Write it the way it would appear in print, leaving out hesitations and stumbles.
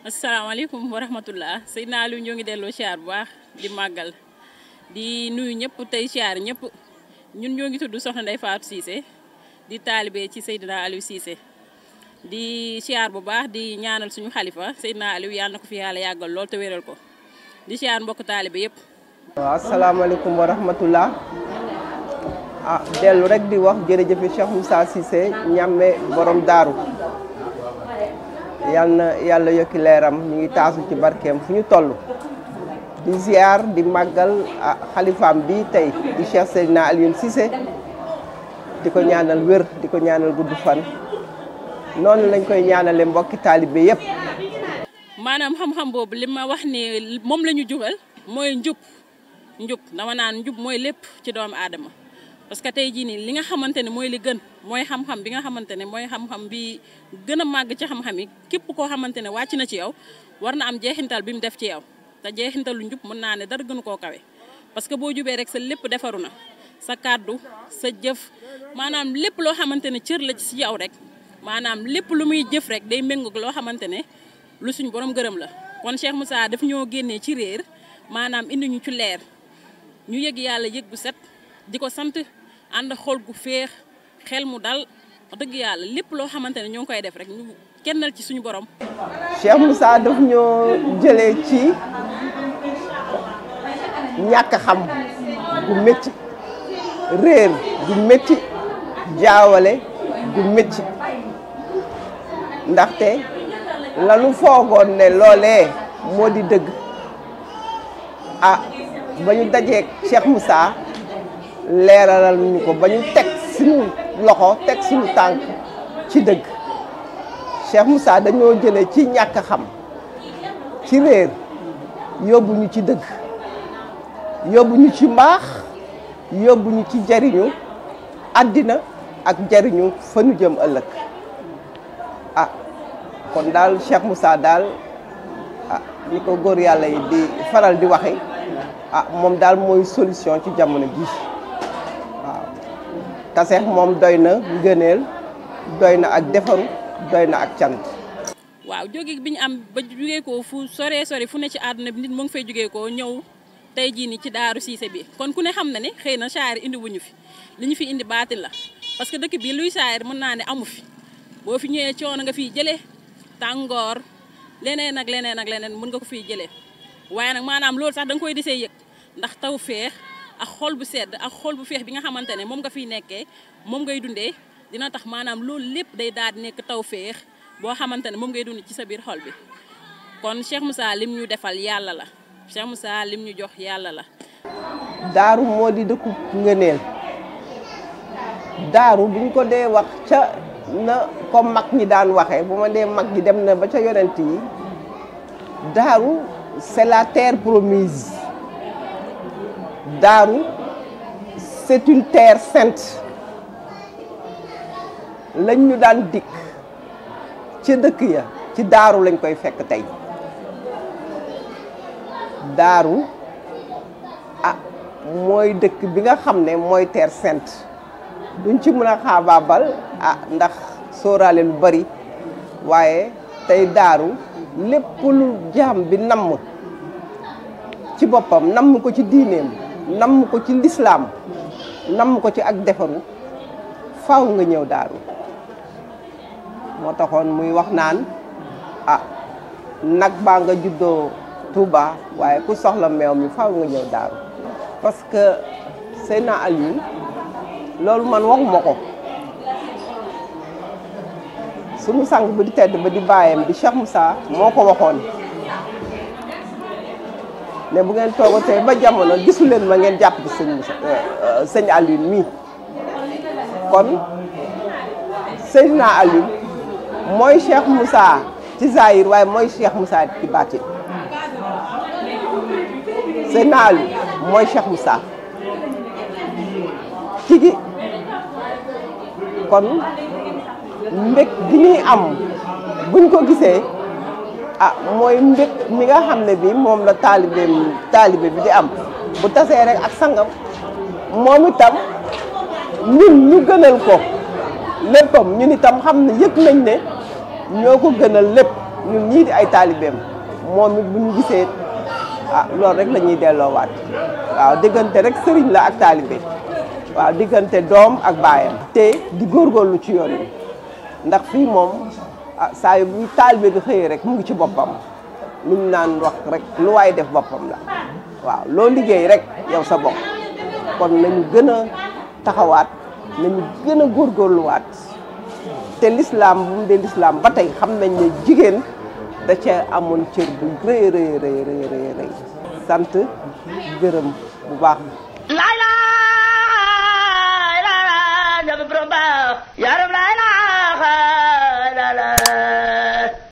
asalaamaaleykum wa rahmatullah Seydina Aliou ñoo ngi delloo siyaar bu baax di màggal di nuyu ñëpp tey siyaar ñëpp ñun ñoo ngi tudd Soxna Ndeye Fatou Cissé di taalibe ci Seydina Aliou Cissé di siyaar bu baax di ñaanal suñu xalifa Seydina Aliou yàlla na ko fi yàlla yàggal lool te wéral ko di siyaar mbokk taalibe yëpp. waaw asalaamaaleykum wa rahmatullah dellu rek di wax jërëjëf Cheikh Moussa Cissé ñàmme borom daaru yal na yàlla yokki leeram ñu ngi taasu ci barkeem fu ñu toll di ziar di màggal xalifaam bi tey di Cheikh Seydina Aliou Cissé di ko ñaanal wér di ko ñaanal gudd fan noonu lañ koy ñaanale mbokki taalibe yépp maanaam xam-xam boobu li ma wax ni moom la ñu jubal mooy njub dama naan njub mooy lépp ci doomu aadama parce que tey jii nii li nga xamante ne mooy li gën mooy xam-xam bi nga xamante ne mooy xam-xam bi gën a màgg ci xam-xam yi képp koo xamante ne wàcc na ci yow war na am jeexintal bi mu def ci yow te jeexintalu njub mën naa ne dara gënu koo kawe parce que boo jubee rek sa lépp defaru na sa kàddu sa jëf maanaam lépp loo xamante ne cër la ci yow rek maanaam lépp lu muy jëf rek day méngoog loo xamante ne lu suñ borom gërëm la kon Cheikh Moussa daf ñoo génnee ci réer maanaam indi ñu ci leer ñu yëg yàlla yëg bu set di ko sant ànd xol gu féex xel mu dal wax dëgg yàlla lépp loo xamante ne ñoo ngi koy def rek ñu kennal ci suñu borom. Cheikh Moussa daf ñoo jëlee ci ñàkk xam gu métti réer gu métti jaawale gu métti ndaxte lanu foogoon ne loolee moo di dëgg ba ñu dajeek Cheikh Moussa leeralal ñu ko ba ñu teg suñu loxo teg suñu tànk ci dëgg Cheikh Moussa dañoo jëlee ci ñàkk xam ci réer yóbbu ñu ci dëgg yóbbu ñu ci mbaax yóbbu ñu ci jariñu àddina ak jariñu fa ñu jëm ëllëg kon daal Cheikh Moussa daal ni ko góor yàlla yi di faral di waxe moom daal mooy solution ci jamono ji waaw taseex moom doy na ngëneel doy na ak defaru doy na ak cant. waaw jóge bi ñu am ba jógee ko fu sore fu ne ci àdduna bi nit mu ngi fay jógee ko ñëw tey jii ni ci Daaru Cissé bi kon ku ne xam na ne xëy na saayir indi wuñu fi li ñu fi indi baatin la parce que dëkk bi luy saayir mën naa ne amu fi boo fi ñëwee coono nga fiy jëlee tàngoor leneen ak leneen mën nga ko fiy jëlee waaye nag maanaam loolu sax da nga koy desee yëg ndax taw feex ak xol bu sedd ak xol bu feex bi nga xamante ne moom nga fiy nekkee moom ngay dundee dina tax maanaam loolu lépp day daal di nekk taw feex boo xamante ne moom ngay dund ci sa biir xol bi kon Cheikh Moussa lim ñu defal yàlla la Cheikh Moussa lim ñu jox yàlla la. daaru moo di dëkku ngëneel daaru buñ ko dee wax ca na ko mag ñi daan waxee bu ma dee mag ñi dem na ba ca yonent yi daaru c'est la terre promise daaru c'est une terre sainte lañ ñu daan dikk ci dëkk ya ci daaru lañ koy fekk tey daaru mooy dëkk bi nga xam ne mooy terre sainte duñ ci mën a xaabaabal ndax sóoraale lu bari waaye tey daaru lépp lu jaam bi namm ci boppam namm ko ci diineem namm ko ci lislaam namm ko ci ak defaru faaw nga ñëw daaru moo taxoon muy wax naan nag baa nga juddoo Touba waaye ku soxla meew mi faaw nga ñëw daaru parce que Seydina Aliou loolu man waxuma ko sunu sang ba di tedd ba di bàyyam di Cheikh Moussa moo ko waxoon ne bu ngeen toogatee ba jamono gisu leen ma ngeen jàpp ci sëñ Aliou mii kon Seydina Aliou mooy Cheikh Moussa ci zahir waaye mooy Cheikh Moussa ci baatin Seydina Aliou mooy Cheikh Moussa tigi kon mbég gi ñuy am buñ ko gisee mooy mbég mi nga xam ne bi moom la taalibe bi di am bu tasee rek ak sangam moom itam ñun ñu gënal ko léppam ñun itam xam ne yëg nañ ne ñoo ko gënal lépp ñun ñii di ay taalibeem moom it bu ñu gisee loolu rek la ñuy delloowaat waaw diggante rek sëriñ la ak taalibe waaw diggante doom ak baayam te di góorgóorlu ci yoon wi ndax fii moom saa yu bu taalibe bi xëyee rek mu ngi ci boppam lu ñu naan wax rek lu waay def boppam la waaw loo liggéey rek yow sa bopp kon nañu gën a taxawaat nañu gën a góorgóorluwaat te lislaam bu mu dee lislaam ba tey xam nañ ne jigéen da ca amoon cër bu rëy rëy rëy rëy rëy sant gërëm bu baax la